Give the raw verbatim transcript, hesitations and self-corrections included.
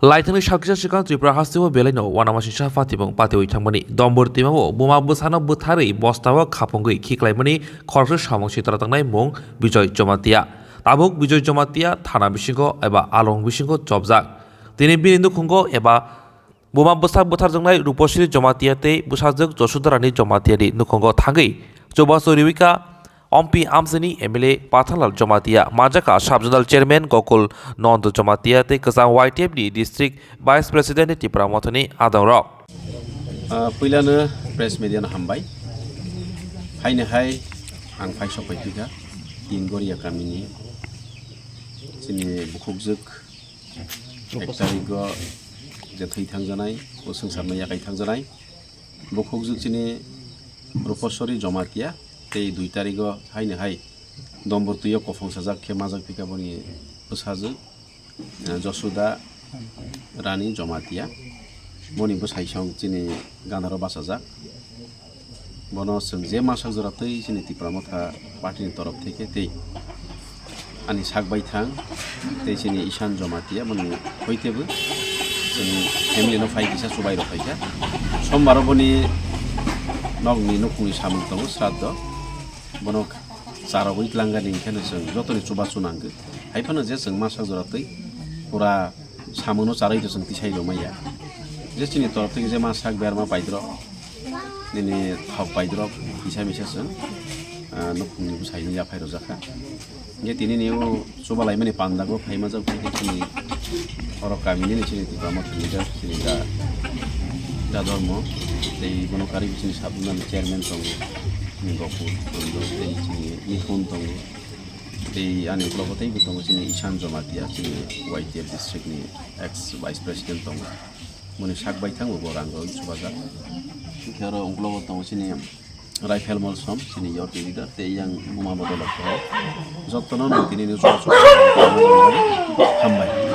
Laithangni sak kisa swkang Tripura hasteo belaino uanamasingcha patibung patiwi thangmani. Dombor twimao buma bwsano bwtharwi bostao khapungwi khiklaimani khoroksa samung sitra tangnai mung Bijoy Jamatia. Tabuk Bijoy Jamatia thana bisingo eba along bisingo chopjak. Tini bini nukhungo eba buma bwsa bwtharjaknai Rupasri Jamatia tei bwsajwk Josodharani Jamatiani nukhungo thangwi chubachu riwika. Ompi amchaini M L A Pathanlal Jamatia, manjakha Sub-Zonal Chairman Gokul Nand Jamatia tei kwchang Y T F ni District Vice President ni Tipra Mothani adongrok. Ah, puilano press media no hambai. Haino hai ang phai sok phai phika tin Goria kamini chini bukhukjwk ek tarigo je thwi thangjanai, o swngcharno yakai thangjanai. Bukhukjwk chini Rupasori Jamatia tei dui tarigo haino hai dombor twio kophong sajak khe majak phika boni bwsajwk, eh, Josuda Rani Jamatia. Boni bwsai song chini ganaro bachajak. Bono chwng je masak jora twi chini Tipra Motha party ni torof theke tei ani sak baithang tei chini Ishan Jamatia boni hoitebo chwng family no phai kisa chubai rok phaikha. Sombaro boni nokni nukhungni samung tongo sraddho. Bono charogwi tlangani hwnkhe no chwng jotoni chubachu nangkhe. Hai phano je chwng masak jora twi pura samungo charwi to chwng tisai rwmaya. Je chini torop theke je ma sak berma paidrok, nini thok paidrok kisa misa chwng, ah, nukhungni bwsaino yaphai rwjakha. Hingke tini ni o chubalaimani pandago phaima jak phai khe chini oro kamini ni chini Tipra Motha leader chini da, da Dharma tei bono karwi chini sabunani chairman tongo, chini Gopur Chondro tei chini Mithun tongo. Tei ani uklogo teibo tongo chini Ishan Jamatia, chini Y T F district ni ex vice president tongo. Boni sak baithang bo rang rwi chubajak. Hingke oro uklogo tongo chini Raifel Molsom, chini York leader, tei yang buma bodolok tongo. Jotono nung tini ni chubachu hambai.